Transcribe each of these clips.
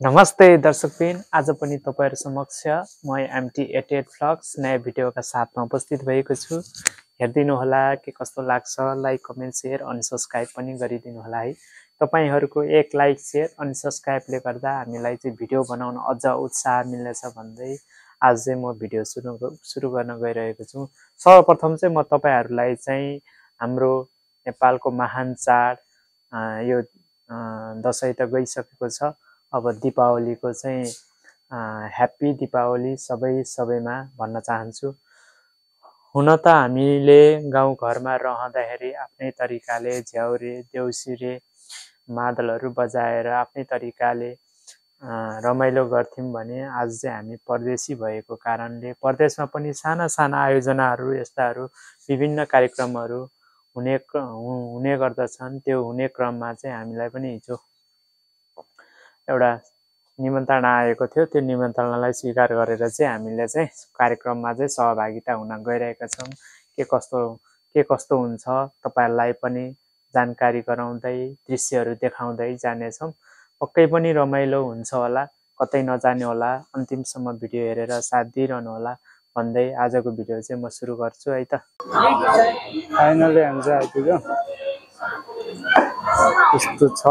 नमस्ते दर्शकबिन, आज पनि तपाईहरु समक्ष म MT88 Vlogs नयाँ भिडियोका साथमा उपस्थित भएको छु। हेर्दिनु होला के कस्तो लाग्छ, लाइक कमेन्ट शेयर अनि सब्स्क्राइब पनि गरिदिनु होला है। तपाईहरुको एक लाइक शेयर अनि सब्स्क्राइबले गर्दा हामीलाई चाहिँ भिडियो बनाउन अझ उत्साह मिल्नेछ भन्दै आज चाहिँ म भिडियो सुरु गर्न गइरहेको छु। सर्वप्रथम चाहिँ म तपाईहरुलाई चाहिँ हाम्रो नेपालको महान चाड यो दशैं त गइसकेको छ। अब दीपावलीको चाहिँ ह्याप्पी दीपावली सबैमा भन्न चाहन्छु। हुन त हामीले गाउँ घरमा रहँदाखेरि आफ्नै तरिकाले झ्याउरे देउसिरे मादलहरू बजाएर आफ्नै तरिकाले रमाइलो गर्थ्यौं भने आज चाहिँ हामी परदेशी भएको कारणले परदेशमा पनि साना साना आयोजनाहरू यस्ताहरू विभिन्न कार्यक्रमहरू हुने गर्दछन्। त्यो हुने क्रममा चाहिँ हामीलाई पनि हिजो एउटा निमन्त्रणा आएको थियो। त्यो निमन्त्रणालाई स्वीकार गरेर चाहिँ हामीले चाहिँ कार्यक्रममा चाहिँ सहभागिता हुन गइरहेका छौं। के कस्तो हुन्छ तपाईहरुलाई पनि जानकारी गराउँदै दृश्यहरू देखाउँदै जानेछौं। पक्कै पनि रमाइलो हुन्छ होला, कतै नजाने होला, अन्तिमसम्म भिडियो हेरेर साथ दिइरहनु होला भन्दै आजको भिडियो चाहिँ म सुरु गर्छु है त। फाइनली हामी चाहिँ आइपुग्यौं। यस्तो छ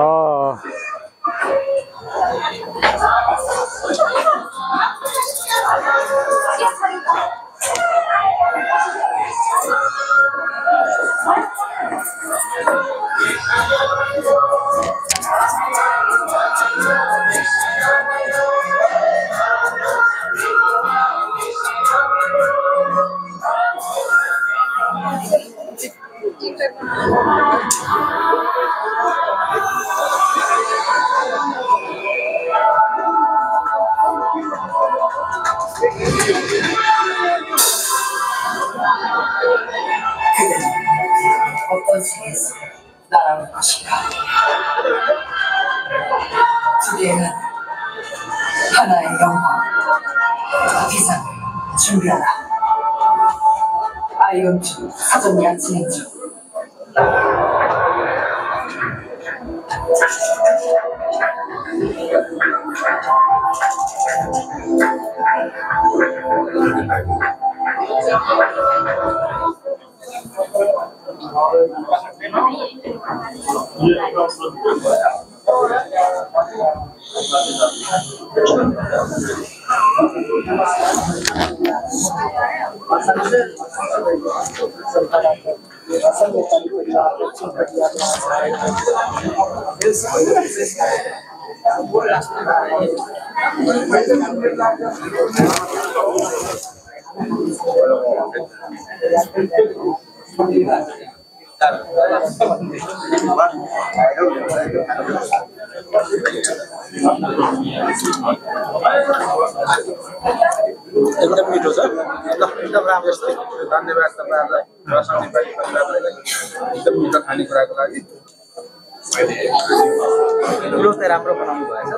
어떤 세계에서 날아올 것인가. 주제는 하나의 영광, 비상을 준비하라. 아이언2 사전 예약 진행 중. एकदम मिठो छ। एकदम राम्रो छ। धन्यवाद तपाईहरुलाई र सबै परिवारलाई एकदम मिठो खानेकुराको लागि। ठुलो चाहिँ राम्रो बनाउनु भएछ।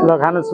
ल खानुस्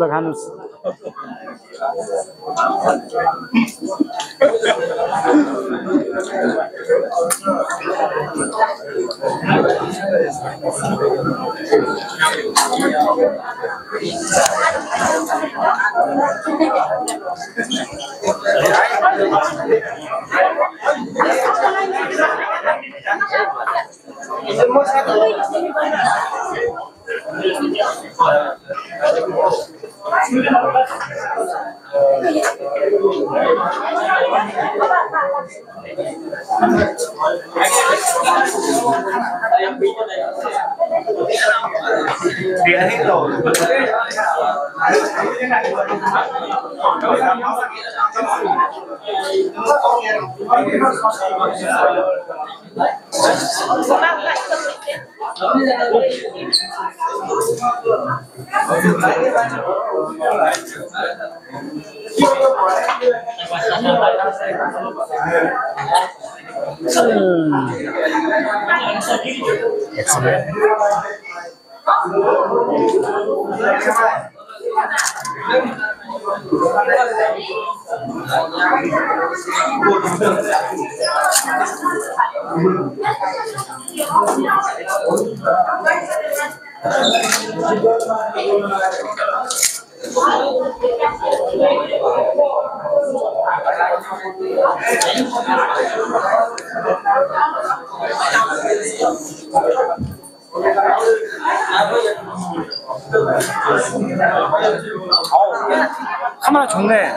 카메라 좋네.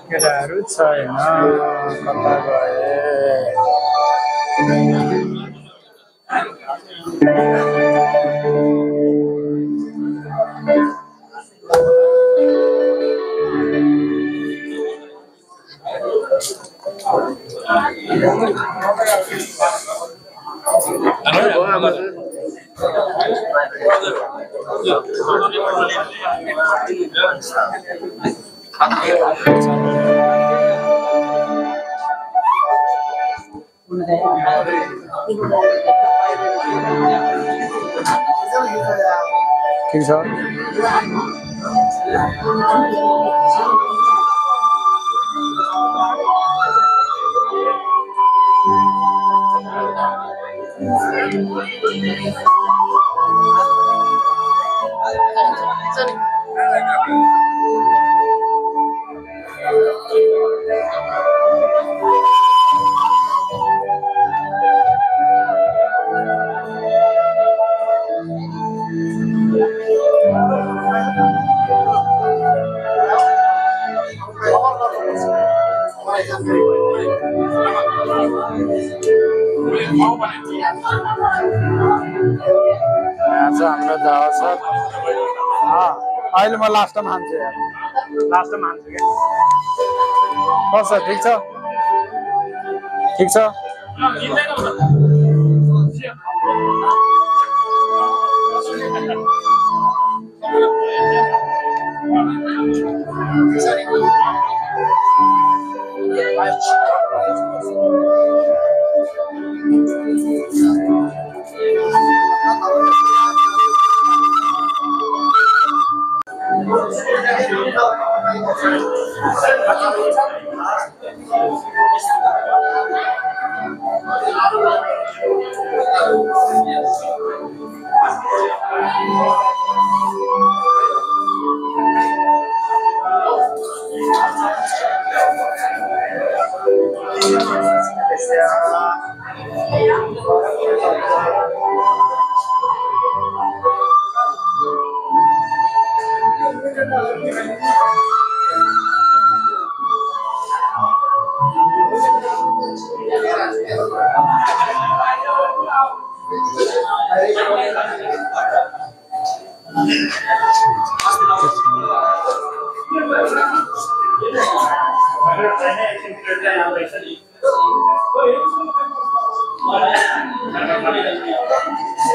केटाहरू छैन कता गए ठिक छ आज हाम्रो दावा छ अहिले म लास्टमा हान्छु यार लास्टमा हान्छु के बस ठीक छ ठीक छ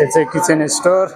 It's a kitchen store.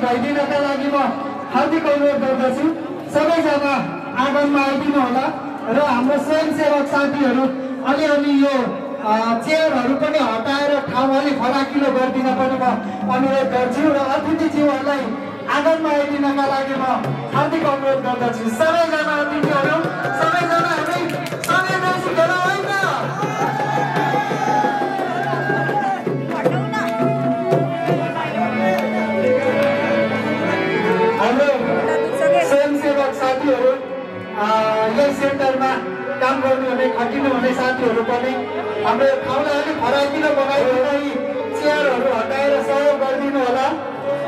भइदिनका लागि म हार्दिक अनुरोध गर्दछु सबैजना आँगनमा आइदिनु होला र हाम्रो स्वयंसेवक साथीहरू अलिअलि यो चेयरहरू पनि हटाएर ठाउँ अलिक फराकिलो गरिदिन पनि म अनुरोध गर्छु र अतिथिज्यूहरूलाई आँगनमा आइदिनका लागि म हार्दिक अनुरोध गर्दछु सबैजना अतिथिहरू सबैजना हामी सँगै देउसी खेलौँ है त स्वयंसेवक साथीहरू यही सेन्टरमा काम गर्नुहुने खटिनुहुने साथीहरू पनि हाम्रो ठाउँलाई अलिक फराकिलो बनाइदिन यी चेयरहरू हटाएर सहयोग गरिदिनु होला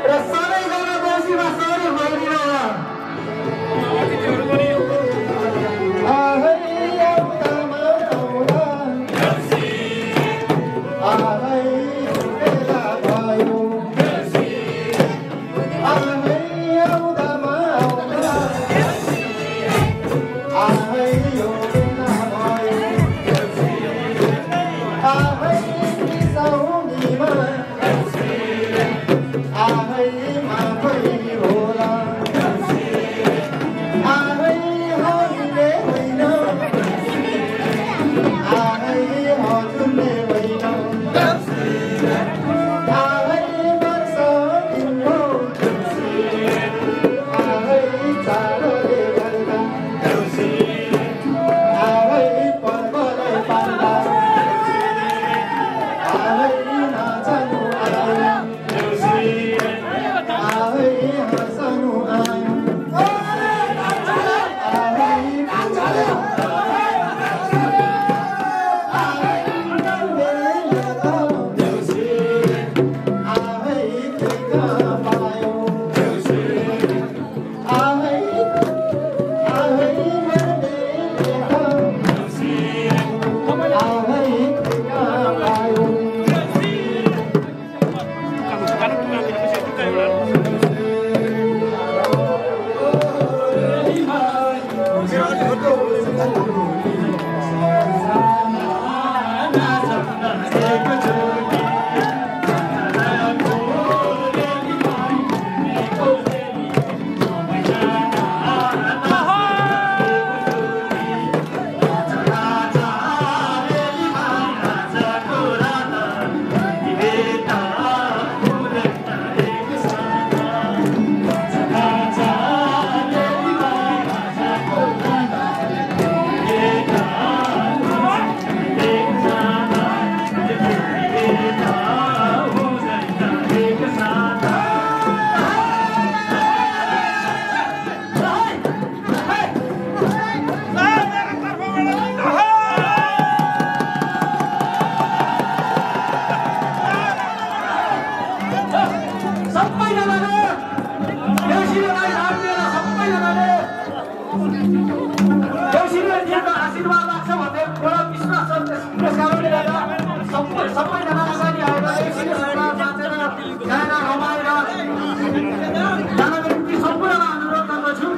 र सबैजना देउसीमा सहयोग गरिदिनु होला देउसीलाई राम दिएर सबैजनाले देउसीले दिएको आशीर्वाद लाग्छ भन्ने एउटा विश्वास छ। त्यस कारणले गर्दा सबैजना अगाडि आएर देउसीले सेवा बाँचेर गाएर रमाएर जानको निम्ति सम्पूर्णलाई अनुरोध गर्दछु।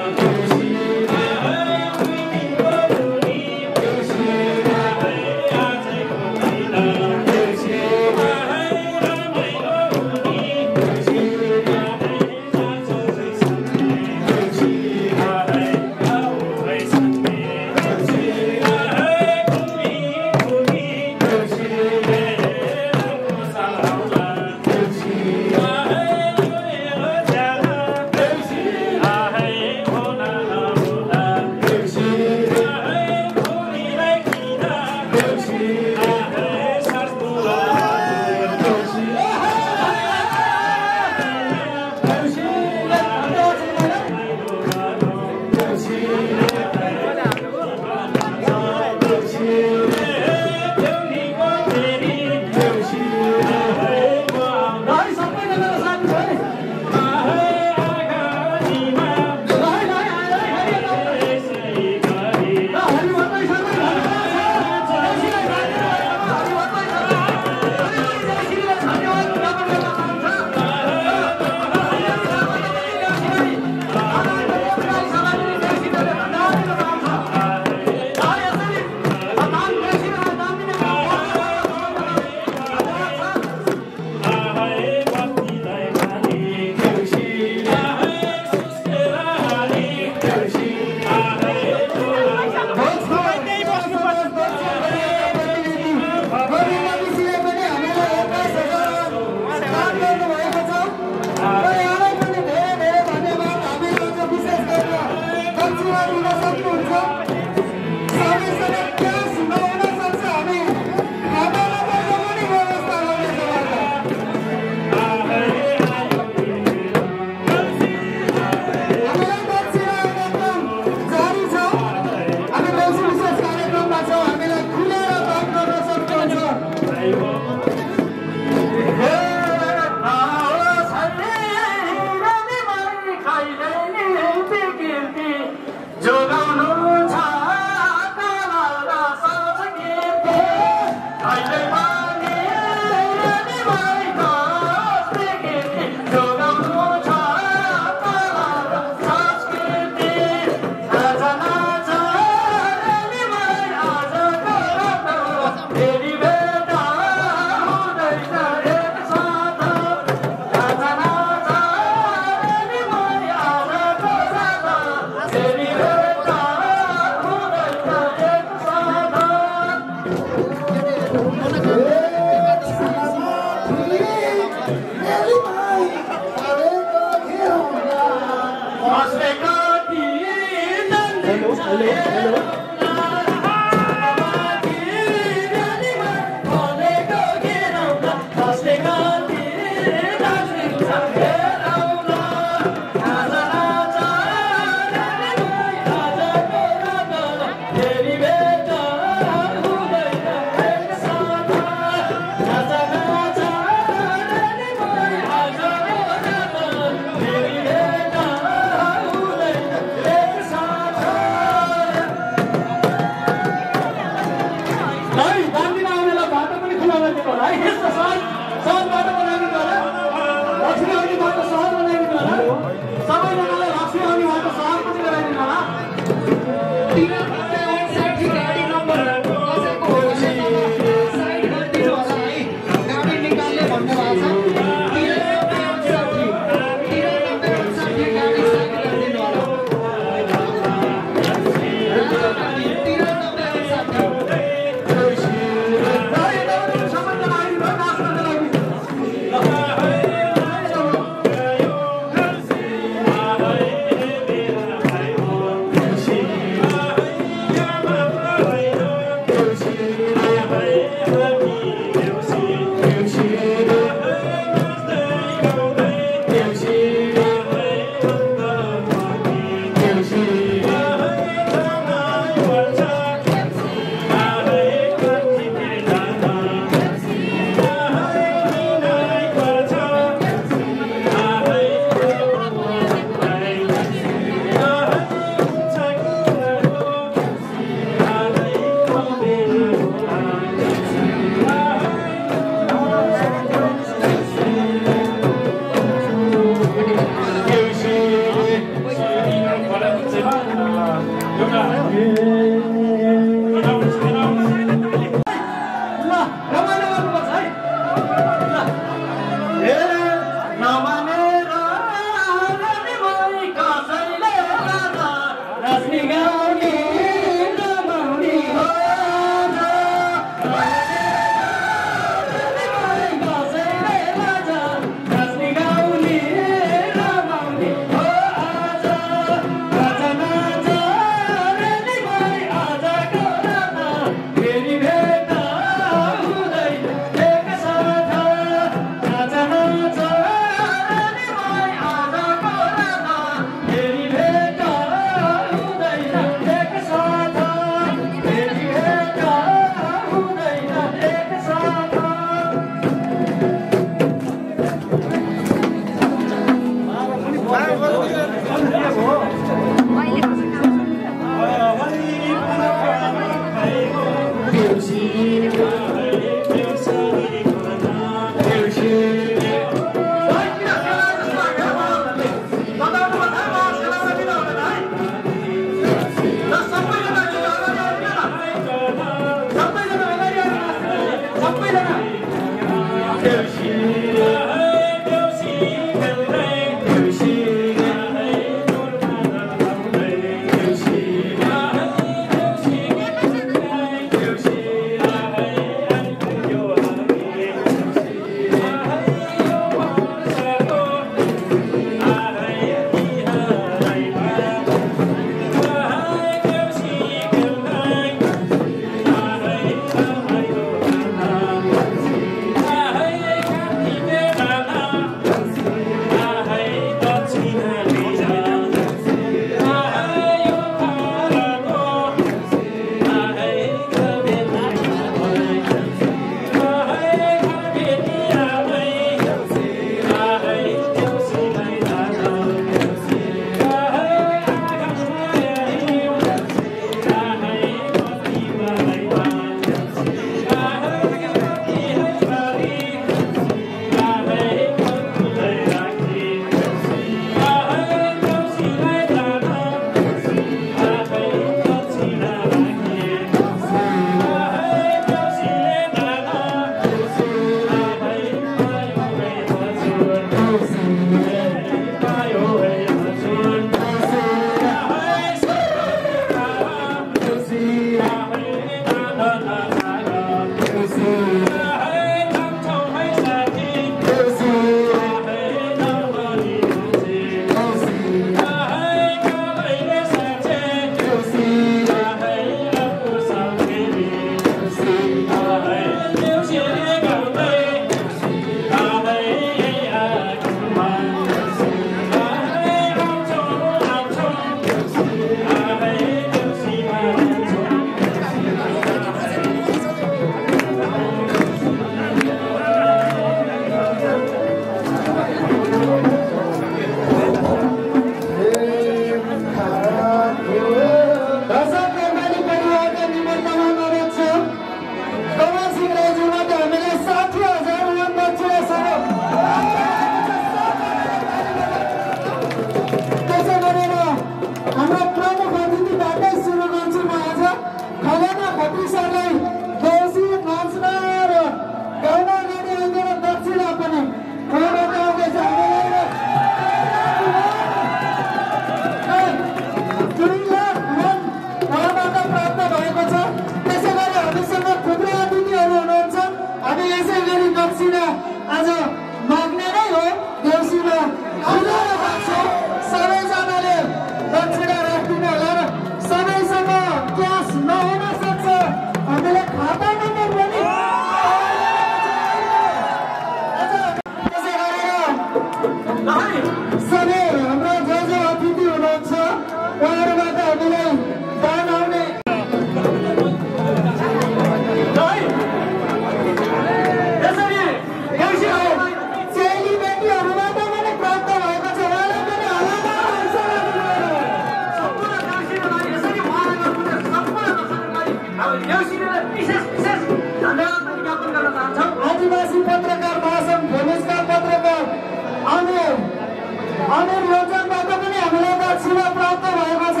अनिल रोचनबाट पनि हामीलाई दक्षिणा प्राप्त भएको छ।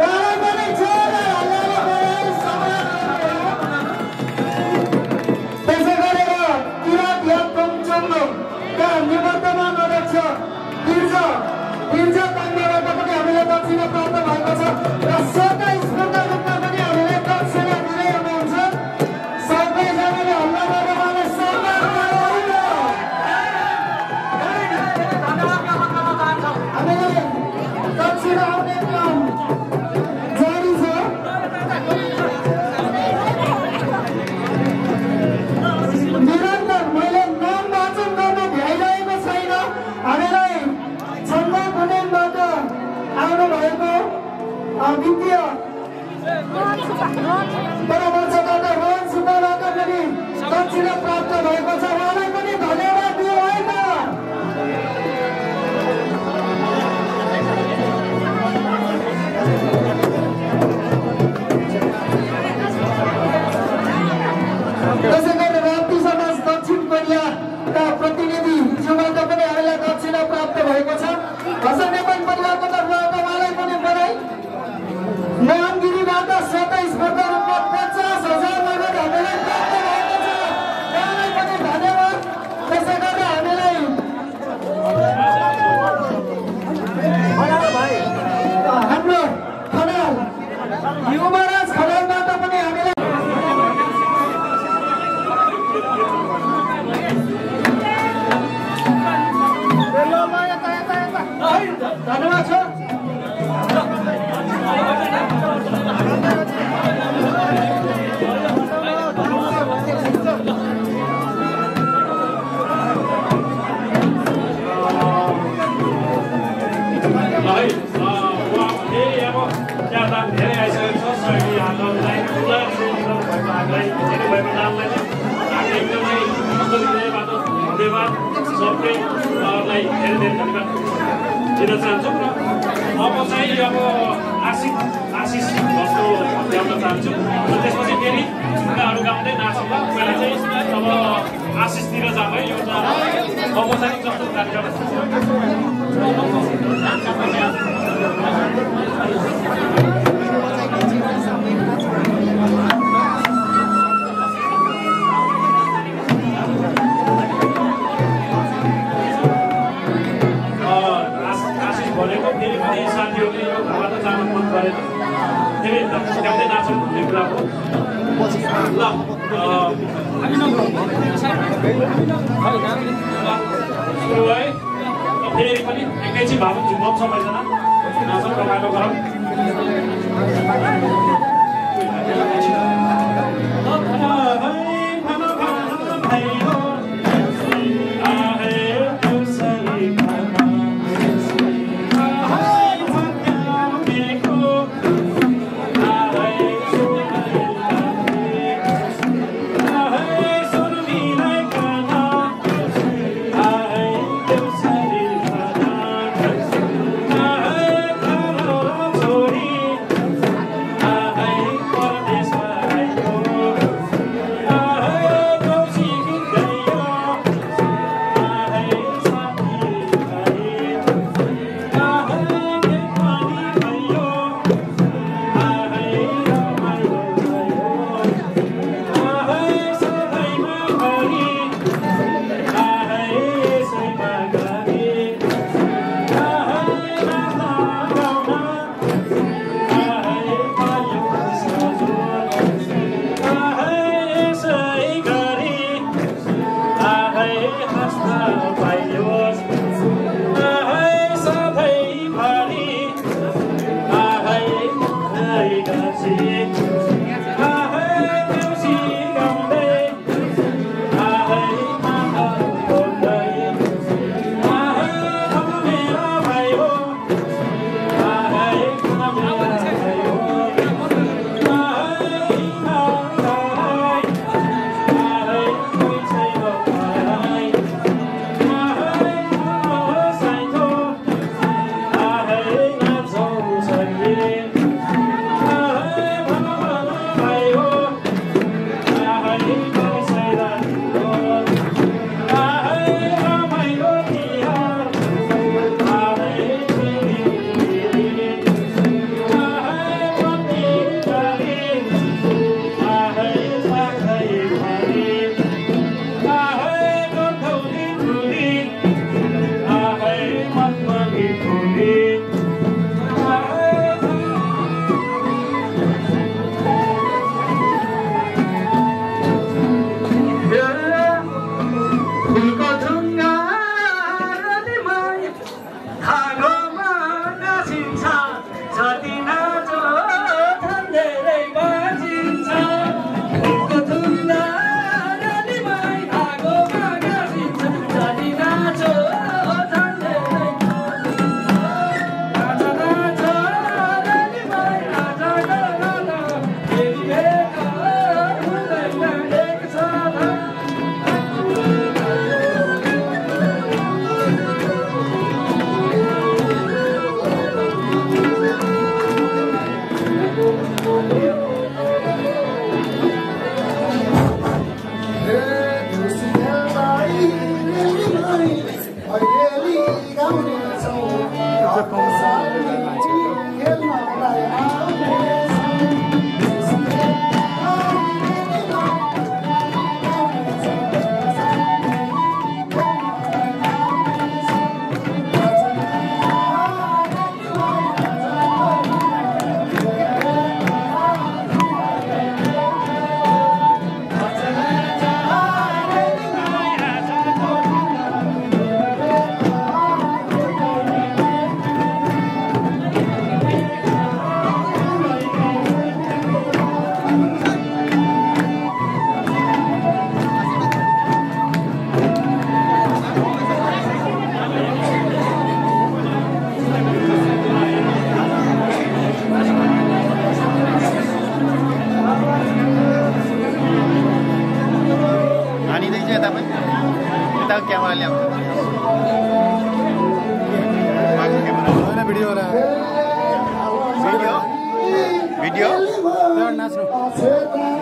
उहाँलाई पनि वित्तीय परामर्शदाता रोहन सुब्बाबाट पनि दक्षिणा प्राप्त भएको छ। उहाँलाई पनि धन्यवाद दियो है त। त्यसै गरी राप्ती समाज दक्षिण कोरियाका प्रतिनिधिज्यूबाट पनि हामीलाई दक्षिणा प्राप्त भएको छ। हसन नेपाल परिवारको तर्फबाट उहाँलाई पनि बधाई। मोहनगिरीबाट स्वतस्फूर्त रूपमा 50,000 नगद हामीलाई प्राप्त भएको छ। उहाँलाई पनि धन्यवाद। त्यसै गरी हामीलाई हाम्रो खनाल युवराज खनालबाट पनि हामीलाई धन्यवाद छ। धेरै आइसकेको छ। सहयोगी आन्दोलनलाई खुला हामीलाई धेरै भएको नामलाई हामी एकदमै हृदयबाट धन्यवाद सबैलाई धेरै धेरै धन्यवाद दिन चाहन्छौँ। र अब चाहिँ अब आशिष वस्तु ल्याउन चाहन्छौँ। र त्यसपछि फेरि उनीहरू गाउँदै नाचौँ। पहिला चाहिँ अब आशिषतिर जाँदै एउटा औपचारिक जस्तो कार्यक्रम भनेको फेरि पनि साथीहरूले यो घरमा त जानु मन परेन। फेरि ल्याउँदै नाच्छौँ भन्ने कुरा हो। सुरु है। फेरि पनि एकैछिन भावुक झुमाउँछ सबैजना नाच्छौँ रमाइलो गरौँ।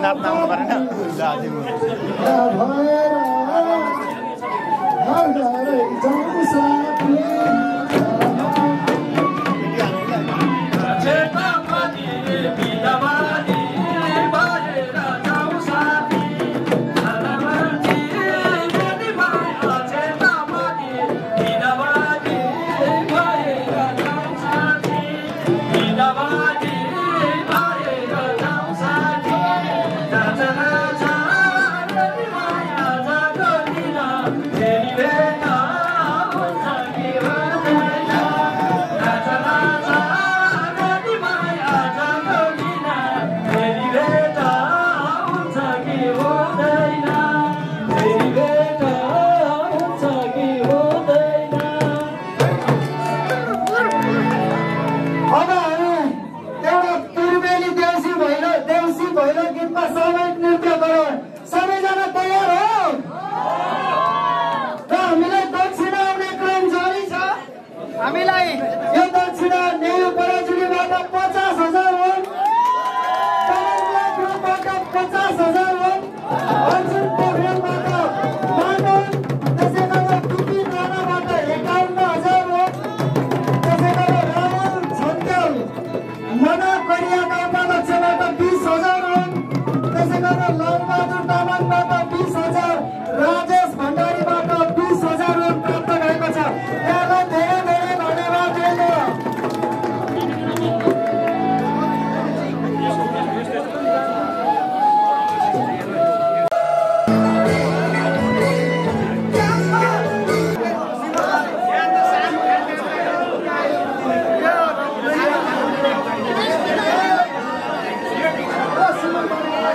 नाप्न आउनु परेन भएर